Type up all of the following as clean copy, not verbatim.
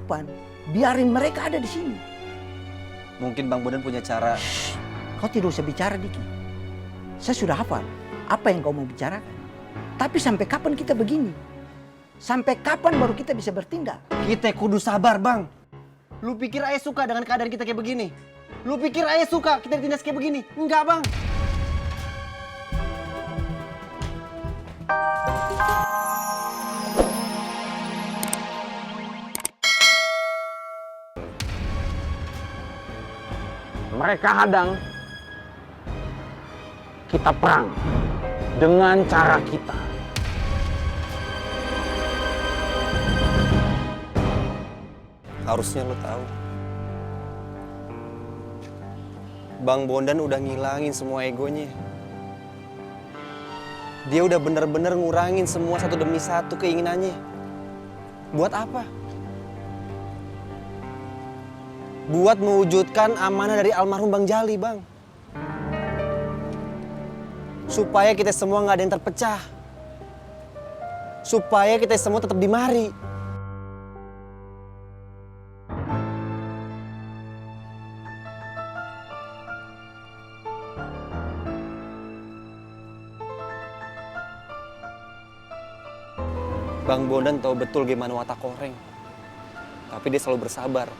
kapan, biarin mereka ada di sini. Mungkin Bang Bondan punya cara. Kau tidak usah bicara, Diki. Saya sudah hafal apa yang kau mau bicarakan. Tapi sampai kapan kita begini? Sampai kapan baru kita bisa bertindak? Kita kudu sabar, Bang. Lu pikir Ayah suka dengan keadaan kita kayak begini? Lu pikir Ayah suka kita ditindas kayak begini? Enggak, Bang. Mereka hadang, kita perang dengan cara kita. Harusnya lo tahu. Bang Bondan udah ngilangin semua egonya. Dia udah bener-bener ngurangin semua satu demi satu keinginannya. Buat apa? Buat mewujudkan amanah dari almarhum Bang Jali, Bang. Supaya kita semua nggak ada yang terpecah. Supaya kita semua tetap di mari. Bang Bondan tahu betul gimana watak Koreng. Tapi dia selalu bersabar.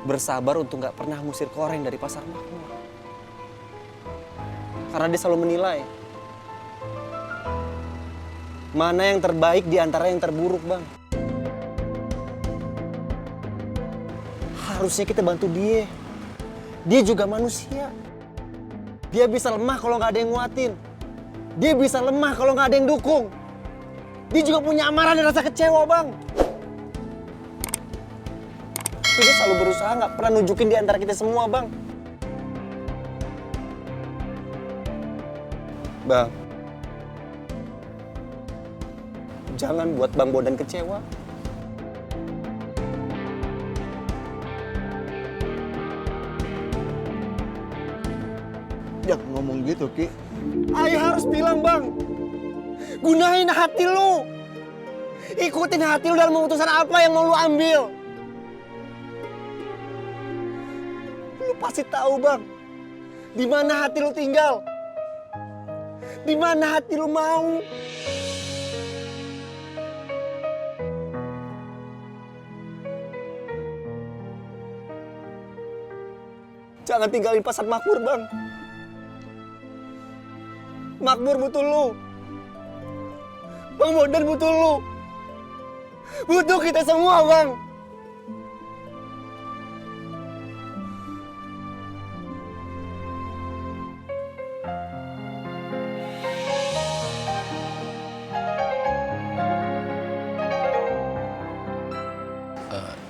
Bersabar untuk nggak pernah ngusir Koreng dari pasar makmur. Karena dia selalu menilai mana yang terbaik di antara yang terburuk, Bang. Harusnya kita bantu dia. Dia juga manusia. Dia bisa lemah kalau nggak ada yang nguatin. Dia bisa lemah kalau nggak ada yang dukung. Dia juga punya amarah dan rasa kecewa, Bang. Tapi dia selalu berusaha nggak pernah nunjukin di antara kita semua, Bang. Bang, jangan buat Bang Bondan kecewa. Jangan ngomong gitu, Ki. Ayah harus bilang, Bang. Gunain hati lu. Ikutin hati lu dalam memutuskan apa yang mau lu ambil. Lu pasti tahu, Bang. Di mana hati lu tinggal. Di mana hati lu mau. Jangan tinggalin pasar makmur, Bang. Makmur butuh lu. Bang Bondan butuh lu. Butuh kita semua, Bang.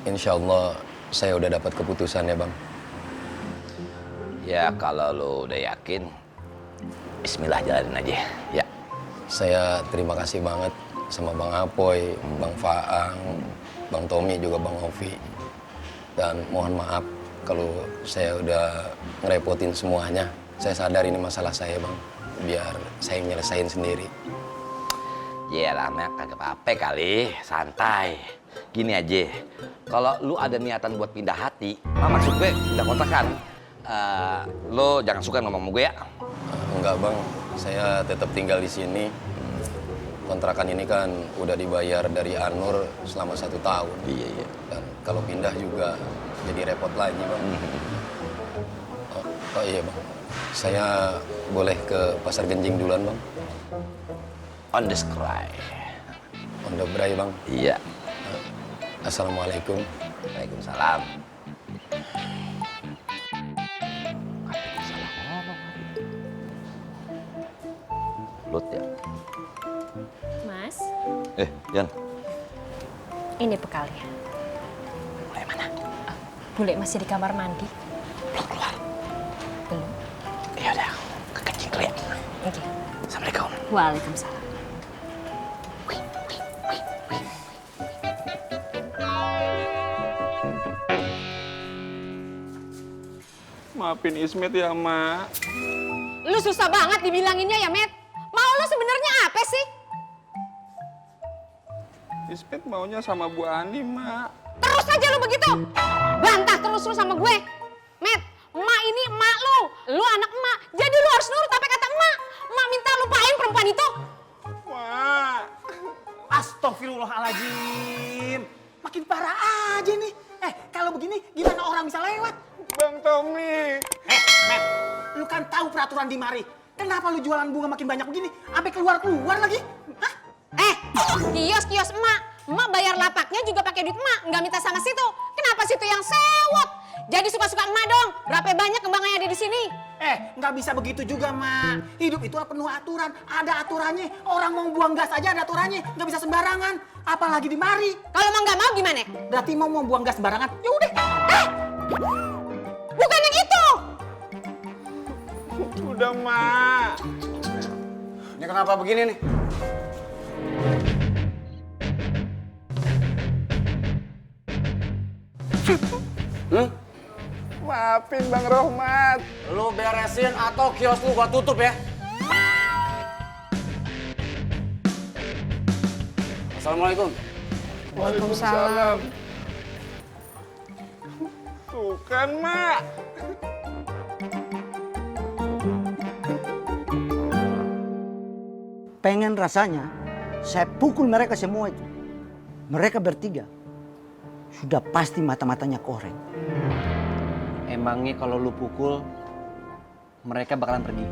Insya Allah saya udah dapat keputusan ya, Bang. Ya kalau lo udah yakin, bismillah jalanin aja, ya. Saya terima kasih banget sama Bang Apoy, Bang Faang, Bang Tommy, juga Bang Ovi. Dan mohon maaf kalau saya udah ngerepotin semuanya. Saya sadar ini masalah saya, Bang. Biar saya nyelesain sendiri. Ya lah, kagak apa-apa kali, santai. Gini aja, kalau lu ada niatan buat pindah hati, maksud gue pindah kontrakan, lo jangan suka ngomong sama gue ya. Enggak, Bang. Saya tetap tinggal di sini. Kontrakan ini kan udah dibayar dari Anur selama 1 tahun. Iya. Dan kalau pindah juga jadi repot lagi, Bang. Oh iya, Bang. Saya boleh ke Pasar Genjing duluan, Bang? On the Scry. On the Bray, Bang? Iya. Assalamualaikum. Waalaikumsalam. Lut ya. Mas, Jan. ini bekalnya. Mulai mana? Bule masih di kamar mandi. Belum keluar. Belum. Ya udah, ke kencing dulu ya. Oke. Assalamualaikum. Waalaikumsalam. Maafin Ismet ya, Mak. Lu susah banget dibilanginnya ya, Met. Mau lu sebenarnya apa sih? Ismet maunya sama Bu Ani, Mak. Terus aja lu begitu. Bantah terus lu sama gue. Met, emak ini emak lu. Lu anak emak. Jadi lu harus nurut apa kata emak. Emak minta lupain perempuan itu. Mak. Astagfirullahaladzim. Makin parah aja nih. Kalau begini gimana orang bisa lewat? Bang Tommy. Met, lu kan tahu peraturan di mari. Kenapa lu jualan bunga makin banyak begini? Sampai keluar-keluar lagi? Hah? Kios-kios emak. Emak bayar lapaknya juga pakai duit emak. Nggak minta sama situ. Kenapa situ yang sewot? Jadi suka-suka emak dong. Berapa banyak kembangnya ada di sini? Nggak bisa begitu juga, Mak. Hidup itu penuh aturan. Ada aturannya. Orang mau buang gas aja ada aturannya. Nggak bisa sembarangan. Apalagi di mari. Kalau emang nggak mau gimana? Berarti mau buang gas sembarangan. Ya udah. Bukan yang itu. Udah, Mak. Ini kenapa begini nih? Maafin Bang Rohmat. Lu beresin atau kios lu gua tutup ya. Assalamualaikum. Waalaikumsalam. Tuh kan, Mak. Pengen rasanya saya pukul mereka semua itu. Mereka bertiga sudah pasti mata-matanya koreng. Emangnya kalau lu pukul mereka bakalan pergi?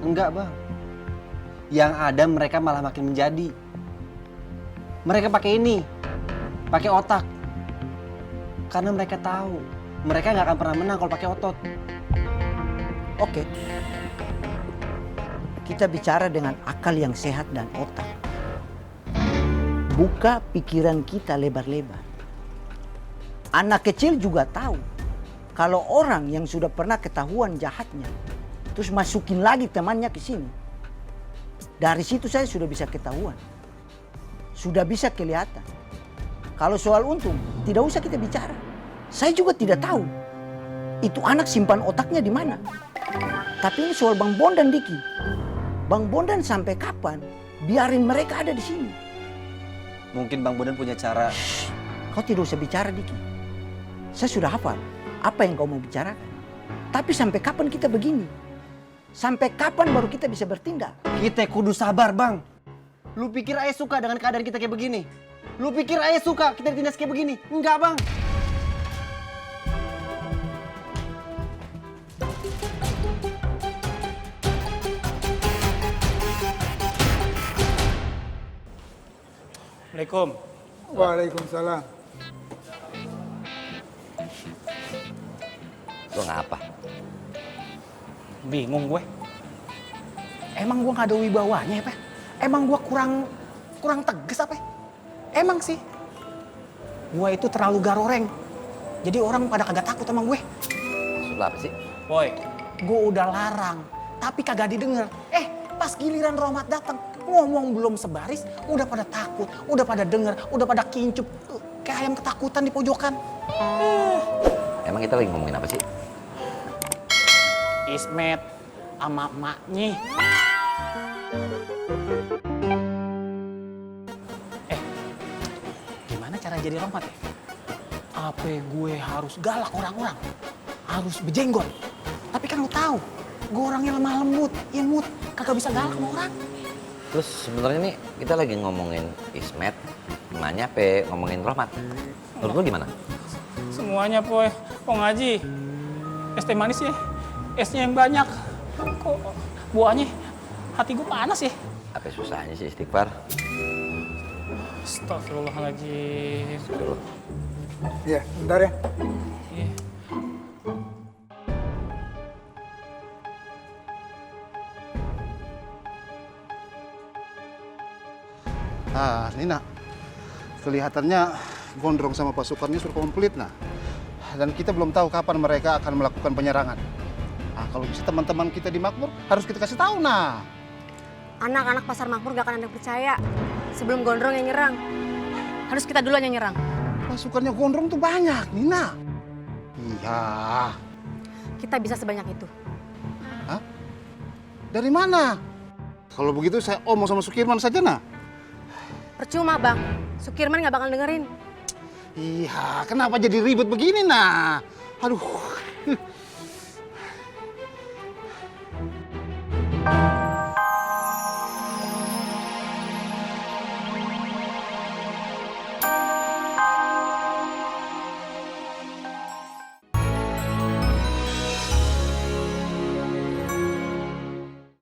Enggak, Bang. Yang ada mereka malah makin menjadi. Mereka pakai ini, pakai otak. Karena mereka tahu mereka nggak akan pernah menang kalau pakai otot. Oke. Kita bicara dengan akal yang sehat dan otak. Buka pikiran kita lebar-lebar. Anak kecil juga tahu kalau orang yang sudah pernah ketahuan jahatnya, terus masukin lagi temannya ke sini. Dari situ saya sudah bisa ketahuan. Sudah bisa kelihatan. Kalau soal untung, tidak usah kita bicara. Saya juga tidak tahu itu anak simpan otaknya di mana. Tapi ini soal Bang Bondan, Diki. Bang Bondan sampai kapan biarin mereka ada di sini? Mungkin Bang Bondan punya cara. Kau tidak usah bicara, Diki. Saya sudah hafal apa yang kau mau bicarakan. Tapi sampai kapan kita begini? Sampai kapan baru kita bisa bertindak? Kita kudu sabar, Bang. Lu pikir Ayah suka dengan keadaan kita kayak begini? Lu pikir Ayah suka kita ditindas kayak begini? Enggak, Bang. Assalamualaikum. Waalaikumsalam. Lo ngapa? Bingung gue. Emang gue gak ada wibawanya ya, Pak? Emang gue kurang tegas apa? Emang sih. Gue itu terlalu garoreng. Jadi orang pada kagak takut sama gue. Maksud lo apa sih? Boy, gue udah larang. Tapi kagak didengar. Pas giliran Rohmat datang, ngomong belum sebaris, udah pada takut, udah pada denger, udah pada kincup. Kayak ayam ketakutan di pojokan. Emang kita lagi ngomongin apa sih? Ismet sama emaknya. Gimana cara jadi Rohmat ya? Apa gue harus galak orang-orang? Harus bejenggot? Tapi kan lu tahu, gue orangnya lemah lembut, imut, kagak bisa galak sama orang. Terus sebenarnya nih kita lagi ngomongin Ismet, emaknya apa ngomongin Rohmat? Menurut lo gimana? Semuanya, Poy. Kok ngaji? Es teh manis ya? Esnya yang banyak. Kok buahnya hati gue panas ya? Apa susahnya sih istighfar? Astagfirullahaladzim. Iya, bentar ya. Iya. Nina, kelihatannya Gondrong sama pasukannya sudah komplit, nah. Dan kita belum tahu kapan mereka akan melakukan penyerangan. Nah, kalau bisa teman-teman kita di Makmur, harus kita kasih tahu, nah. Anak-anak pasar Makmur gak akan ada yang percaya sebelum Gondrong yang nyerang. Harus kita duluan yang nyerang. Pasukannya Gondrong tuh banyak, Nina. Iya. Kita bisa sebanyak itu. Hah? Dari mana? Kalau begitu saya omong sama Sukirman saja nah. Percuma bang, Sukirman nggak bakal dengerin. Iya, kenapa jadi ribet begini nah? Aduh.